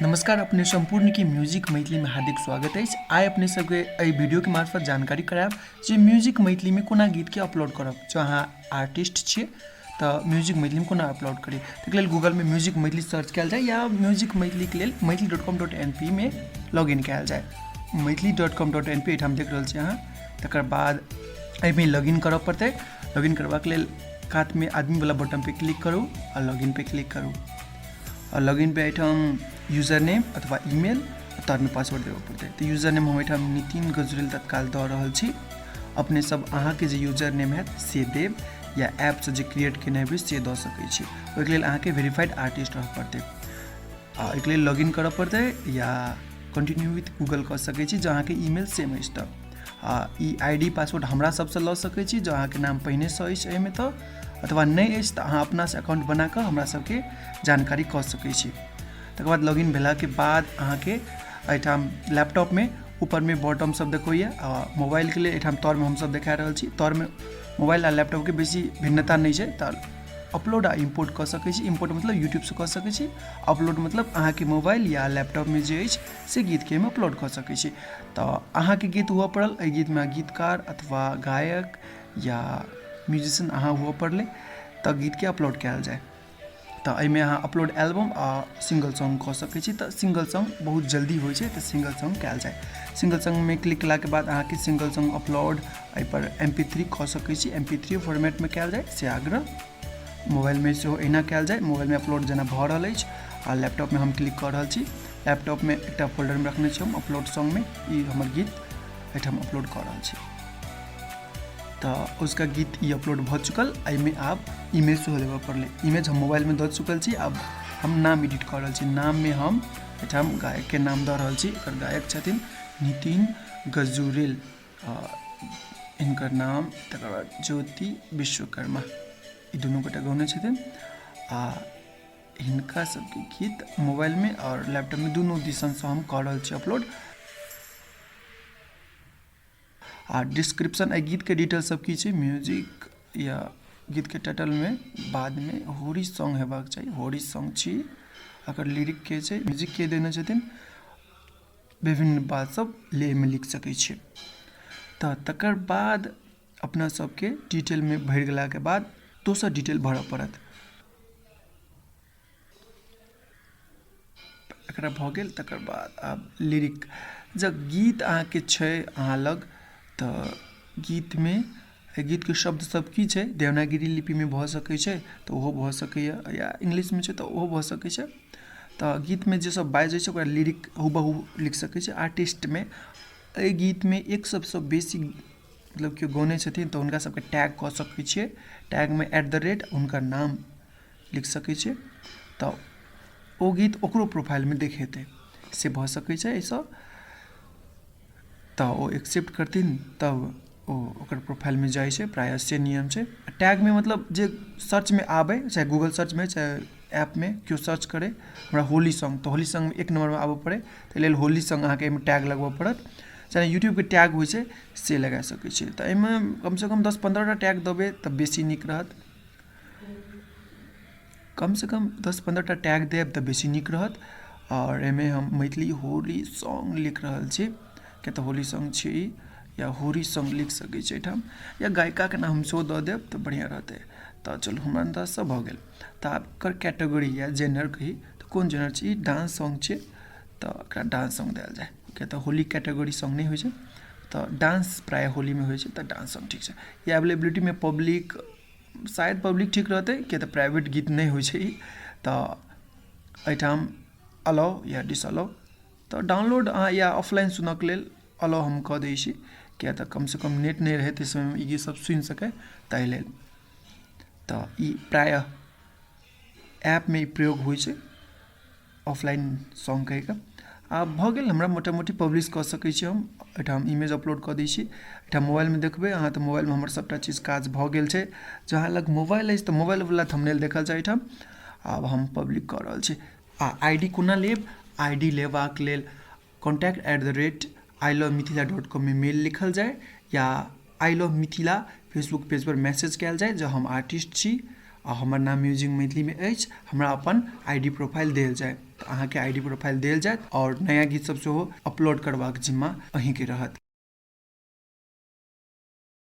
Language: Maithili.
नमस्कार, अपने सम्पूर्ण के म्यूजिक मैथिली में हार्दिक स्वागत अछि। आइ अपने सबके एहि वीडियो के मार्फत जानकारी करायब जे म्यूजिक मैथिली में कोना गीत के अपलोड करब। जँ अहाँ आर्टिस्ट छियै तऽ म्यूजिक मैथिली में कोना अपलोड करी, ताहिके लेल गूगल में म्यूजिक मैथिली सर्च कयल जाय या म्यूजिक मैथिली के लेल Maithili dot com dot N P में लॉग इन कयल जाय। Maithili dot com dot N P एहिठाम देख रहल छी अहाँ। तकर बाद एहिमे लॉग इन करऽ पड़तै। लॉग इन करबाक लेल कातमे आदमीवला बटन पे क्लिक करू आ लॉग इन पे क्लिक करू आ लॉग इन पे एहिठाम यूजर नेम अथवा ईमेल आ तरमे पासवर्ड देबऽ पड़तै। तऽ यूजर नेम हम एहिठाम नितिन गजुरेल तत्काल दऽ रहल छी। अपने सब अहाँके जे यूजर नेम हैत से देब या ऐपसँ जे क्रिएट केने हेबै से दऽ सकै छी। ओहिके लेल अहाँके वेरीफाइड आर्टिस्ट रहऽ पड़तै आ ओहिके लेल लॉग इन करऽ पड़तै या कंटिन्यू विथ गूगल कऽ सकै छी जँ अहाँके ईमेल सेम अछि तऽ। आ ई I D password हमरा सबसँ लऽ सकै छी जँ अहाँके नाम पहिनेसँ अछि एहिमे तऽ, अथवा नहि अछि तऽ अहाँ अपनासँ अकाउंट बना कऽ हमरा सबके जानकारी कऽ सकै छी। तकर बाद लॉगिन भेलाके बाद अहाँके एहिठाम लैपटॉपमे ऊपरमे बॉटम सब देखबैए आ मोबाइलके लेल एहिठाम तरमे हमसब देखा रहल छी। तरमे मोबाइल आ लैपटॉपके बेसी भिन्नता नहि छै, तऽ अपलोड आ इम्पोर्ट कऽ सकै छी। इम्पोर्ट मतलब यूट्यूबसँ कऽ सकै छी, अपलोड मतलब अहाँके मोबाइल या लैपटॉपमे जे अछि से गीतके एहिमे अपलोड कऽ सकै छी। तऽ अहाँके गीत हुअ पड़ल, एहि गीतमे गीतकार अथवा गायक या म्यूजिशियन अहाँ हुअ पड़लै तऽ गीतके अपलोड कयल जाय। तऽ एहिमे अहाँ अपलोड एल्बम आ सिंगल सॉन्ग कऽ सकै छी। तऽ सिंगल सॉन्ग बहुत जल्दी होइ छै तऽ सिंगल सॉन्ग कयल जाय। सिंगल सॉन्गमे क्लिक केलाके बाद अहाँके सिंगल सॉन्ग अपलोड एहिपर एम पी थ्री कऽ सकै छी। एम पी थ्री फॉर्मेटमे कयल जाय से आग्रह। मोबाइलमे सेहो एहिना कयल जाय। मोबाइलमे अपलोड जेना भऽ रहल अछि आ लैपटॉपमे हम क्लिक कऽ रहल छी। लैपटॉपमे एकटा फोल्डरमे रखने छी हम अपलोड सॉन्गमे ई हमर गीत एहिठाम अपलोड कऽ रहल छी। तऽ उसका गीत ई अपलोड भऽ चुकल। एहिमे आब इमेज सेहो देबऽ पड़लै। इमेज हम मोबाइलमे दऽ चुकल छी। आब हम नाम एडिट कऽ रहल छी। नाममे हम एहिठाम गायकके नाम दऽ रहल छी। एकर गायक छथिन नितिन गजुरेल, हिनकर नाम, तकर बाद ज्योति विश्वकर्मा, ई दुनू गोटा गौने छथिन। आ हिनका सबके गीत मोबाइलमे आओर लैपटॉपमे दुनू दिसनसँ हम कऽ रहल छी अपलोड। आ डिस्क्रिप्शन एहि गीतके डिटेल सब की छै, म्यूजिक या गीतके टाइटलमे बादमे होरी सॉन्ग हेबाक चाही, होरी सॉन्ग छी, एकर लिरिक के छै, म्यूजिक के देने छथिन, विभिन्न बात सब एहिमे लिख सकै छी। तऽ तकर बाद अपना सबके डिटेलमे भरि गेलाके बाद दोसर डिटेल भरऽ पड़त। एकरा भऽ गेल। तकर बाद आब लिरिक, जँ गीत अहाँके छै अहाँ लग तऽ गीतमे एहि गीतके शब्द सब की छै, देवनागरी लिपिमे भऽ सकै छै तऽ ओहो भऽ सकैए या इंग्लिशमे छै तऽ ओहो भऽ सकै छै। तऽ गीतमे जे सब बाजै छै ओकरा लिरिक हुबहु लिख सकै छै। आर्टिस्टमे एहि गीतमे एक सबसँ बेसी मतलब केओ गौने छथिन तऽ हुनका सबके टैग कऽ सकै छियै। टैगमे एट the rate हुनकर नाम लिख सकै छियै तऽ ओ गीत ओकरो प्रोफाइलमे देखेतै, से भऽ सकै छै एहिसँ। तऽ ओ एक्सेप्ट करथिन तब ओ ओकर प्रोफाइलमे जाइ छै, प्रायः से नियम छै। टैगमे मतलब जे सर्चमे आबै, चाहे गूगल सर्चमे चाहे ऐपमे केओ सर्च करै हमरा होली सॉन्ग, तऽ होली सॉन्ग एक नम्बरमे आबऽ पड़ै, ताहि लेल होली सॉन्ग अहाँके एहिमे टैग लगबऽ पड़त। जेना यूट्यूबके टैग होइ छै से लगा सकै छियै। तऽ एहिमे कमसँ कम 10-15 टा टैग देबै तऽ बेसी नीक रहत। कमसँ कम 10-15 टा टैग देब तऽ बेसी नीक रहत। आओर एहिमे हम मैथिली होली सॉन्ग लिख रहल छी, किएक तऽ होली सॉन्ग छी ई, या होरी सॉन्ग लिख सकै छी एहिठाम, या गायिकाके नाम सेहो दऽ देब तऽ बढ़िआँ रहतै। तऽ चलू हमरा अन्दाजसँ भऽ गेल। तऽ आब एकर कैटेगरी या जेनर कही तऽ कोन जेनर छी, ई डांस सॉन्ग छियै तऽ एकरा डांस सॉन्ग देल जाय, किएक तऽ होली कैटेगरी सॉन्ग नहि होइ छै, तऽ डांस प्रायः होलीमे होइ छै तऽ डांस सॉन्ग ठीक छै। या अवेलेबिलिटीमे पब्लिक, शायद पब्लिक ठीक रहतै, किएक तऽ प्राइवेट गीत नहि होइ छै ई। तऽ एहिठाम अलाउ या डिसअलाउ, तऽ डाउनलोड अहाँ या ऑफलाइन सुनऽके लेल अलाउ हम कऽ दै छी, किएक तऽ कमसँ कम नेट नहि रहै ताहि समयमे ई गीत सब सुनि सकै ताहि लेल। तऽ ई प्रायः ऐपमे ई प्रयोग होइ छै ऑफलाइन सॉन्ग कहिकऽ। आब भऽ गेल, हमरा मोटा मोटी पब्लिश कऽ सकै छी हम। एहिठाम इमेज अपलोड कऽ दै छी। एहिठाम मोबाइलमे देखबै अहाँ तऽ मोबाइलमे हमर सभटा चीज काज भऽ गेल छै। जँ अहाँ लग मोबाइल अछि तऽ मोबाइलवला थंबनेल देखल जाय एहिठाम। आब हम पब्लिक कऽ रहल छी। आ I D कोना लेब? I D लेबाक लेल contact at the rate I love Mithila dot कॉममे मेल लिखल जाय या I love Mithila Facebook पेजपर मैसेज कयल जाय जे हम आर्टिस्ट छी आ हमर नाम म्यूजिक मैथिलीमे अछि, हमरा अपन I D profile देल जाय। तऽ अहाँके I D profile देल जायत आओर नया गीत सब सेहो अपलोड करबाक जिम्मा अहीँके रहत।